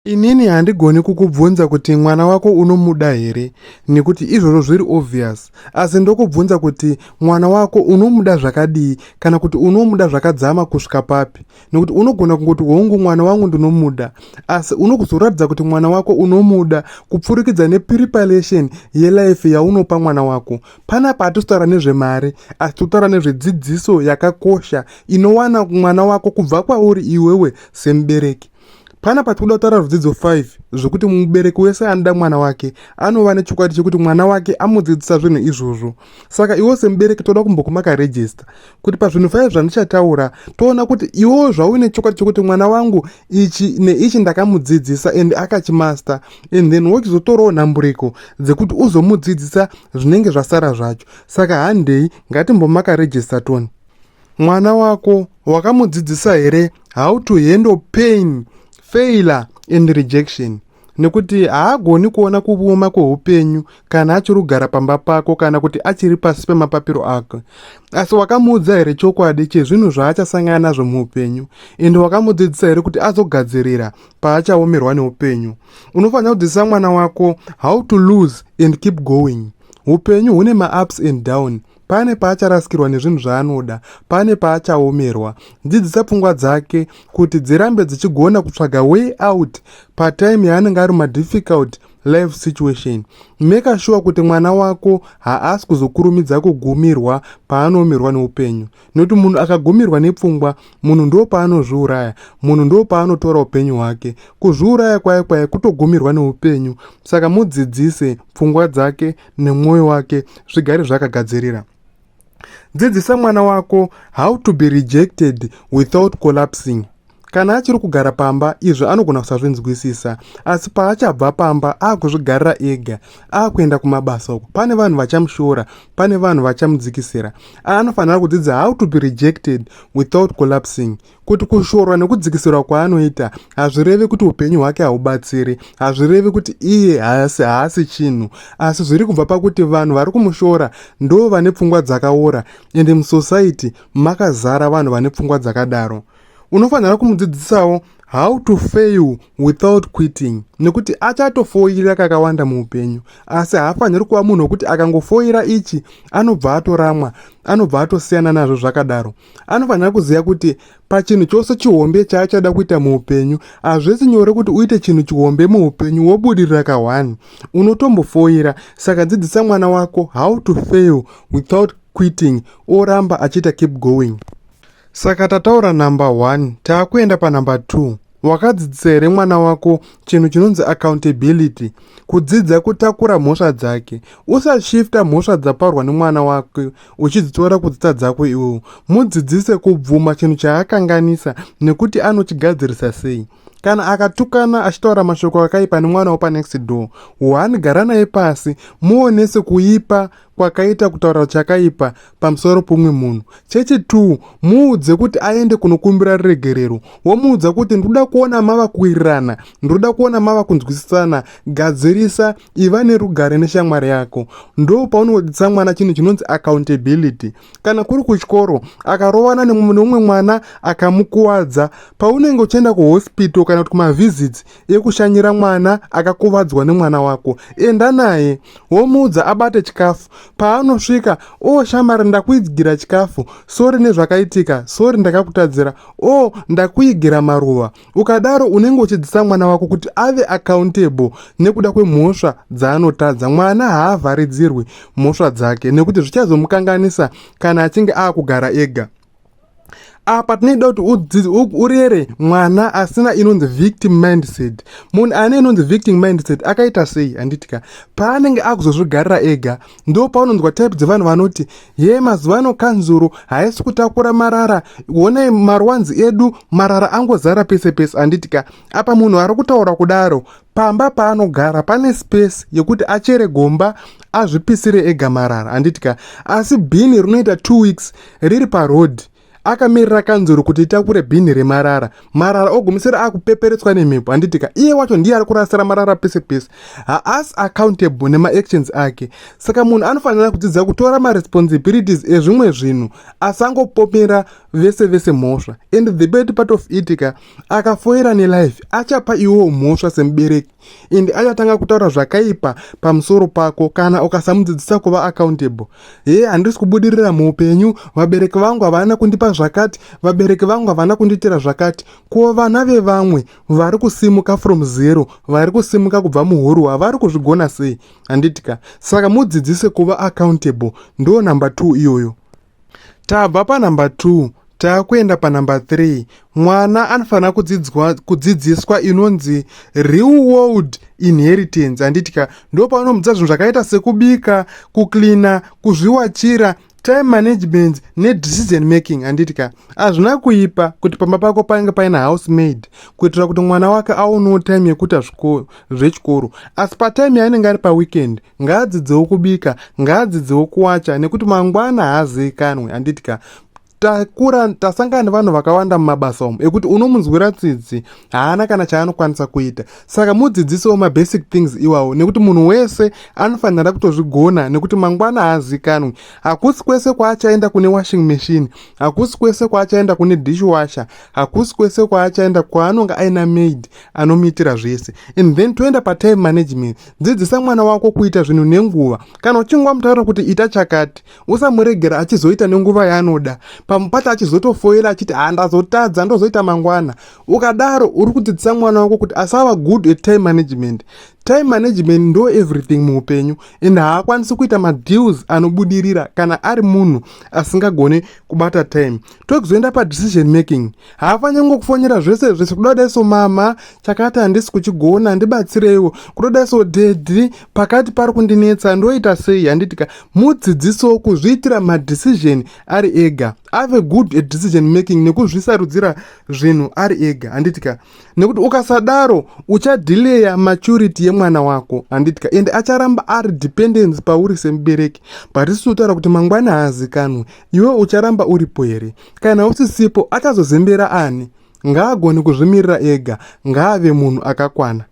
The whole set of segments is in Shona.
Inini handigoni kukubvunza kuti mwana wako unomuda here, nekuti izvozvo zviri obvious, asi ndokubvunza kuti mwana wako unomuda zvakadii kana kuti unomuda zvakadzama kusvika papi, nekuti unogona kungoti hongu, mwana wangu ndinomuda, asi unokuzoratidza kuti mwana wako unomuda kupfurikidza nepreparation yelife yaunopa mwana wako. Panapa hatisi kutaura nezvemari, asi tiri kutaura nezvedzidziso yakakosha inowana mwana wako kubva kwauri iwewe semubereki. Panapa tikuda kutaura zvidzidzo 5 zvekuti mubereki wese anoda mwana wake anova nechokwadi chekuti mwana wake amudzidzisa zvinhu izvozvo. Saka iwe semubereki toda kumbokumaka register kuti pazvinhu 5 zvandichataura, toona kuti iwewo zvauine chokwadi chekuti mwana wangu ichi neichi ndakamudzidzisa and akachimaster, and then wochizotorawo nhamburiko dzekuti uzomudzidzisa zvinenge zvasara zvacho. Saka handei, ngatimbomaka register toni. Mwana wako wakamudzidzisa here how to handle pain, failure and rejection? Nekuti haagoni kuona kuoma kweupenyu kana achiri kugara pamba pako kana kuti achiri pasi pemapapiro ake. Asi wakamuudza here chokwadi chezvinhu zvaachasangana nazvo muupenyu, ende wakamudzidzisa here kuti azogadzirira paachaomerwa neupenyu? Unofanira kudzidzisa mwana wako how to lose and keep going. Upenyu hune maups and down. Pane paacharasikirwa nezvinhu zvaanoda, pane paachaomerwa. Dzidzisa pfungwa dzake kuti dzirambe dzichigona kutsvaga way out patime yaanenge ari madifficult life situation. Make sure kuti mwana wako haasi kuzokurumidza kugumirwa paanoomerwa neupenyu, nekuti munhu akagumirwa nepfungwa, munhu ndo paanozviuraya, munhu ndo paanotora upenyu hwake. Kuzviuraya kwaya kwaya kutogumirwa neupenyu. Saka mudzidzise pfungwa dzake nemwoyo wake zvigare zvakagadzirira. Dzidzisa mwana wako how to be rejected without collapsing. Kana achiri kugara pamba, izvi anogona kusazvinzwisisa, asi paachabva pamba akuzvigarira ega, akuenda kumabasa uko, pane vanhu vachamushora, pane vanhu vachamudzikisira. Anofanira kudzidza how to be rejected without collapsing, kuti kushorwa nekudzikisirwa kwaanoita hazvirevi kuti upenyu hwake haubatsiri, hazvirevi kuti iye haasi chinhu, asi zviri kubva pakuti vanhu vari kumushora ndo vane pfungwa dzakaora, ende musociety makazara vanhu vane pfungwa dzakadaro. Unofanira kumudzidzisawo how to fail without quitting, nekuti achatofoira kakawanda muupenyu, asi haafaniri kuva munhu wekuti akangofoira ichi anobva atoramwa, anobva atosiyana nazvo zvakadaro. Anofanira kuziva kuti pachinhu chose chihombe chaachada kuita muupenyu, hazvisi nyore kuti uite chinhu chihombe muupenyu wobudirira ka1, unotombofoira. Saka dzidzisa mwana wako how to fail without quitting, oramba achiita keep going. Saka tataura number 1, taakuenda panumber 2. Wakadzidzisa here mwana wako chinhu chinonzi accountability, kudzidza kutakura mhosva dzake? Usashifta mhosva dzaparwa nemwana wako uchidzitora kudzidza dzako iwewo. Mudzidzise kubvuma chinhu chaakanganisa nekuti anochigadzirisa sei. Kana akatukana achitaura mashoko akaipa nemwana wepanext door, one, gara naye pasi, muonese kuipa kwakaita kutaura chakaipa pamusoro pomumwe munhu. Chechi2, muudze kuti aende kunokumbira ruregerero, womuudza kuti ndoda kuona mava kuwirirana, ndoda kuona mava kunzwisisana. Gadzirisa, iva nerugare neshamwari yako. Ndo paunodzidzisa mwana chinhu chinonzi accountability. Kana kuri kuchikoro, akarovana nemumwe mwana akamukuwadza, paunenge uchienda kuhospital kana kuti kumavisits ekushanyira mwana akakuvadzwa nemwana wako, enda naye, womuudza abate chikafu. Paanosvika, "O oh, shamwari, ndakuigira chikafu. Sorry nezvakaitika, sorry, ndakakutadzira. O oh, ndakuigira maruva." Ukadaro unenge uchidzidzisa mwana wako kuti ave accountable nekuda kwemhosva dzaanotadza. Mwana haavharidzirwi mhosva dzake, nekuti zvichazomukanganisa kana achinge aakugara ega. Apa tinoida kuti urere mwana asina inonzi victim mindset. Munhu ane inonzi victim mindset akaita sei, handitika? Paanenge akuzozvigarira ega, ndo paunonzwa type dzevanhu vanoti, "Ye, mazuva ano kanzuru haisi kutakura marara, onai marwanzi edu, marara angozara pese pese," handitika? Apa munhu ari kutaura kudaro, pamba paanogara pane space yekuti achere gomba azvipisire ega marara, handitika? Asi bhini rinoita 2 weeks riri paroad. Akamirira kanzuru kuti itakure bhini remarara. Marara ogumisira akupeperetswa nemhepo, handitika? Iye wacho ndiye ari kurasira marara pese pese. Haasi accountable nemaactions ake. Saka munhu anofanira kudzidza kutora maresponsibilities ezvimwe zvinhu, asangopomera vese vese mhosva. And the bad part of it ka, akafoira nelife, achapa iwewo mhosva semubereki, and achatanga kutaura zvakaipa pamusoro pako kana ukasamudzidzisa kuva accountable. Ye, handisi kubudirira muupenyu, vabereki vangu havana kundipa zvakati, vabereki vangu havana kundiitira zvakati. Ko vana vevamwe vari kusimuka from zero, vari kusimuka kubva muhuruwa, vari kuzvigona sei, handitika? Saka mudzidzise kuva accountable. Ndo number 2 iyoyo. Tabva panumber 2, taakuenda panumber 3. Mwana anofanira kudzidziswa inonzi real world inheritance, handitika? Ndo paunomudza zvinhu zvakaita sekubika, kucleana, kuzviwachira, time management nedecision making, handitika? Hazvina kuipa kuti pamba pako pange paina house maid kuitira kuti mwana wake aonewo time yekuita zvechikoro, asi patime yaanenge ari paweekend, ngaadzidzewo kubika, ngaadzidzewo kuwacha, nekuti mangwana haazivikanwe, handitika? Takura tasangana nevanhu vakawanda mumabasa umu ekuti unomunzwira tsitsi, haana kana chaanokwanisa kuita. Saka mudzidzisewo mabasic things iwawo, nekuti munhu wese anofanira kutozvigona, nekuti mangwana haazikanwi. Hakusi kwese kwaachaenda kune washing machine, hakusi kwese kwaachaenda kune dishwasher, hakusi kwese kwaachaenda kwaanonge aina maid anomuitira zvese. And then toenda patime management. Dzidzisa mwana wako kuita zvinhu nenguva. Kana uchinge wamutaura kuti ita chakati, usamuregera achizoita nenguva yaanoda, pamwe pacho achizotofoira achiti, "Ha, ndazotadza, ndozoita mangwana." Ukadaro uri kudzidzisa mwana wako kuti asava good at time management. Time management ndo everything muupenyu, and haakwanisi kuita madeals anobudirira kana ari munhu asingagoni kubata time. Tokuzoenda padecision making. Haafaniri ngokufonyera zvese zvese, kuda so, "Mama, chakati handisi kuchigona, ndibatsireiwo," kutoda so, "Daddy, pakati pari kundinetsa, ndoita sei?" Handitika? Mudzidzisewo kuzviitira madecision ari ega, ave good at decision making nekuzvisarudzira zvinhu ari ega, handitika? Nekuti ukasadaro uchadhileya maturity yemwana wako, handitika? Ende acharamba ari dependence pauri semubereki. But isi kutaura kuti mangwana haazikanwe. Iwe ucharamba uripo here? Kana usisipo, achazozembera ani? Ngaagone kuzvimirira ega, ngaave munhu akakwana.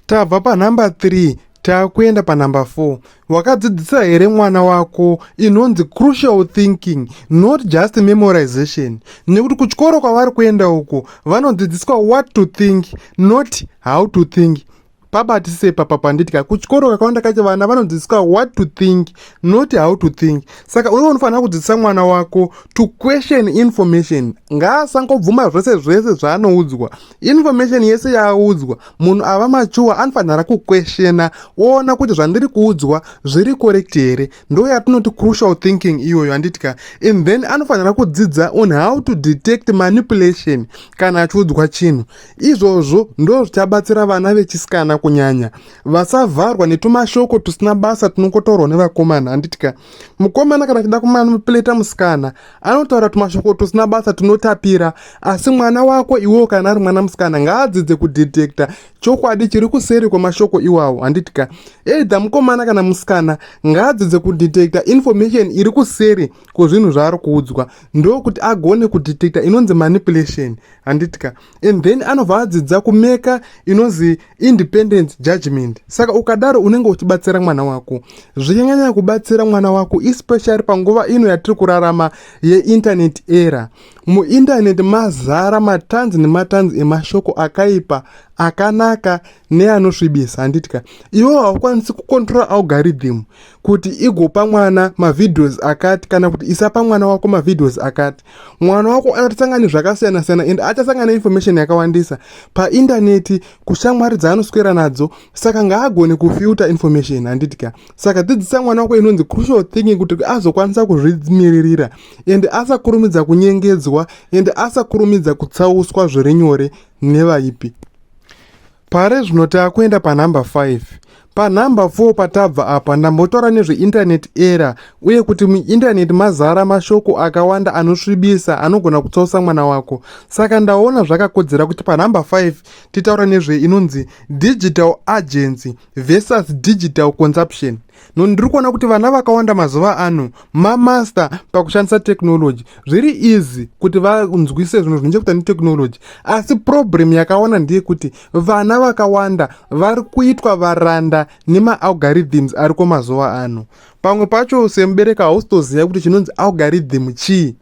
Tabva panhamba 3, taakuenda panhamba 4. Wakadzidzisa here mwana wako inonzi crucial thinking, not just memorization? Nekuti kuchikoro kwavari kuenda uko vanodzidziswa what to think, not how to think. Pabatise papa panditika, kuchikoro kakawanda kacho vana vanodzidziswa what to think, not how to think. Saka uriwo unofanira kudzidzisa mwana wako to question information. Ngaasangobvuma zvese zvese zvaanoudzwa, information yese yaaudzwa. Munhu ava mature anofanira kuquestiona, oona kuti zvandiri kuudzwa zviri correct here. Ndo yatinoti crucial thinking iyoyo, handitika? And then anofanira kudzidza on how to detect manipulation kana achiudzwa chinhu. Izvozvo ndo zvichabatsira vana vechisikana kunyanya, vasavharwa netumashoko tusina basa tunongotaurwa nevakomana, handitika? Mukomana kana achida kumanipulata musikana, anotaura tumashoko tusina basa tunotapira. Asi mwana wako iwewo, kana ari mwana musikana, ngaadzidze kudetecta chokwadi chiri kuseri kwemashoko iwawo, handitika? Either mukomana kana musikana, ngaadzidze kudetecta information iri kuseri kwezvinhu zvaari kuudzwa, ndokuti agone kudetecta inonzi manipulation, handitika? And then anobva adzidza kumeka inonzi independence judgment. Saka ukadaro unenge uchibatsira mwana wako, zvichinyanya kubatsira mwana wako, especially panguva ino yatiri kurarama yeinternet era. Muindaneti mazara matanzi nematanzi emashoko akaipa, akanaka neanosvibisa, handitika? Iwe haukwanisi kucontrola algorithm kuti igopa mwana mavideos akati kana kuti isapa mwana wako mavideos akati. Mwana wako achatasangana zvakasiyana-siyana and achasangana neinformation yakawandisa paindaneti, kushamwari dzaanoswera nadzo. Saka ngaagone kufilter information, handitika? Saka dzidzisa mwana wako inonzi crucial thinking kuti azokwanisa kuzvimiririra and asakurumidza kunyengedzwa and asakurumidza kutsauswa zviri nyore nevaipi. Pare zvino taakuenda panhamba 5. Panhamba 4 patabva apa, ndambotaura nezveinternet era uye kuti muindaneti mazara mashoko akawanda anosvibisa, anogona kutsausa mwana wako. Saka ndaona zvakakodzera kuti panhamba 5 titaura nezveinonzi digital agency versus digital consumption. No, ndiri kuona kuti vana vakawanda mazuva ano mamaster pakushandisa technology. Zviri easy kuti vanzwise zvinhu zvine chekuita netechnology, asi problem yakawana ndeyekuti vana vakawanda vari kuitwa varanda nemaalgorithms ariko mazuva ano. Pamwe pacho semubereki hausitoziva kuti chinonzi algorithm chii.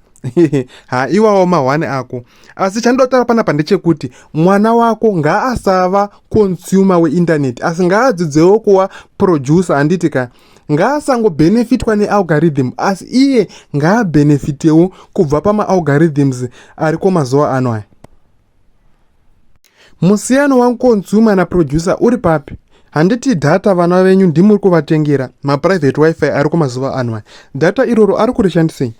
Ha, iwawo mahwani ako. Asi chandotaura panapa ndechekuti mwana wako ngaasava consumer weinternet, asi ngaadzidzewo kuva producer, handiti ka? Ngaasangobhenefitwa nealgorithm, asi iye ngaabhenefitewo kubva pamaalgorithms ariko mazuva ano aya. Musiyano waconsumer naproducer uri papi? Handiti data vana venyu ndimuri kuvatengera maprivate WiFi ari kumazuva ano aya? Data iroro ari kurishandisei?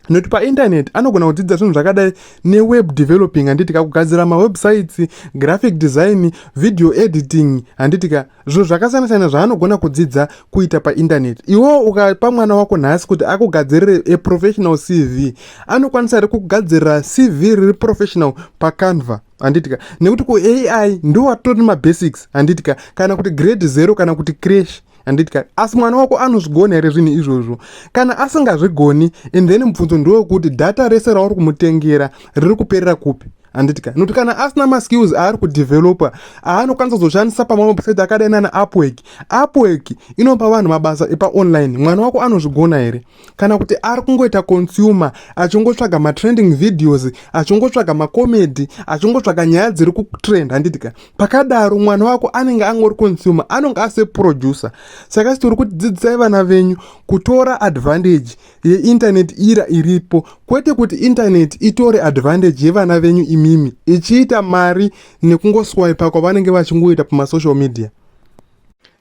Nokuti painternet anogona kudzidza zvinhu zvakadai neweb developing, handiti ka? Kugadzira mawebsites, graphic design, video editing, handiti ka? Zvinhu zvakasiyana siyana zvaanogona kudzidza kuita painternet. Iwewo ukapa mwana wako nhasi kuti akugadzirire aprofessional CV, anokwanisa here kukugadzirira CV riri professional paCanva, handiti ka? Nekuti kuAI ndo watori mabasics, handiti ka? Kana kuti grade 0 kana kuti creche, handiti ka? Asi mwana wako anozvigona here zvinhu izvozvo? Kana asingazvigoni, and then mubvunzo ndewekuti data rese rauri kumutengera riri kuperera kupi, handiti ka? Nokuti kana asina maskills aari kudhevhelopa aanokwanisa kuzoshandisa pamawebsite akadai nana Upwork. Upwork inopa vanhu mabasa epaonline. Mwana wako anozvigona here, kana kuti ari kungoita consumer, achingotsvaga matrending videos, achingotsvaga macomedy, achingotsvaga nyaya dziri kutrend, handiti ka? Pakadaro mwana wako anenge angori consumer, anonge ase producer. Saka tiri kuti dzidzisai vana venyu kutora advantage yeinternet ira iripo, kwete kuti internet itore advantage yevana venyu imimi, ichiita mari nekungoswipa kwavanenge vachingoita pamasocial media.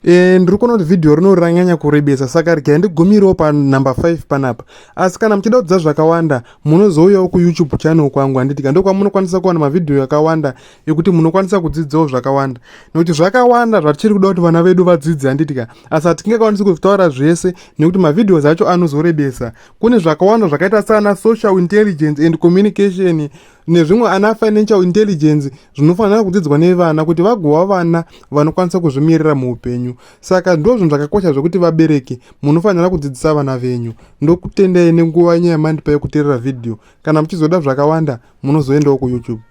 Ndiri kuona kuti vhidhiyo rino ranyanya kurebesa, saka regai ndigumirewo panumber 5 panapa. Asi kana muchida kudzidza zvakawanda, munozouyawo kuYouTube channel kwangu, handiti ka? Ndokwamunokwanisa kuwana mavhidhiyo akawanda ekuti munokwanisa kudzidzawo zvakawanda, nekuti zvakawanda zvatichiri kuda kuti vana vedu vadzidze, handiti ka? Asi hatingakwanisi kuzvitaura zvese nekuti mavideos acho anozorebesa. Kune zvakawanda zvakaita sana social intelligence and communication nezvimwe ana financial intelligence zvinofanira kudzidzwa nevana kuti vagova vana vanokwanisa kuzvimirira muupenyu. Saka ndo zvinhu zvakakosha zvekuti vabereki munofanira kudzidzisa vana venyu. Ndokutendai nenguva yenyu yamandipa yekuteerera vhidhiyo. Kana muchizoda zvakawanda, munozoendawo kuYouTube.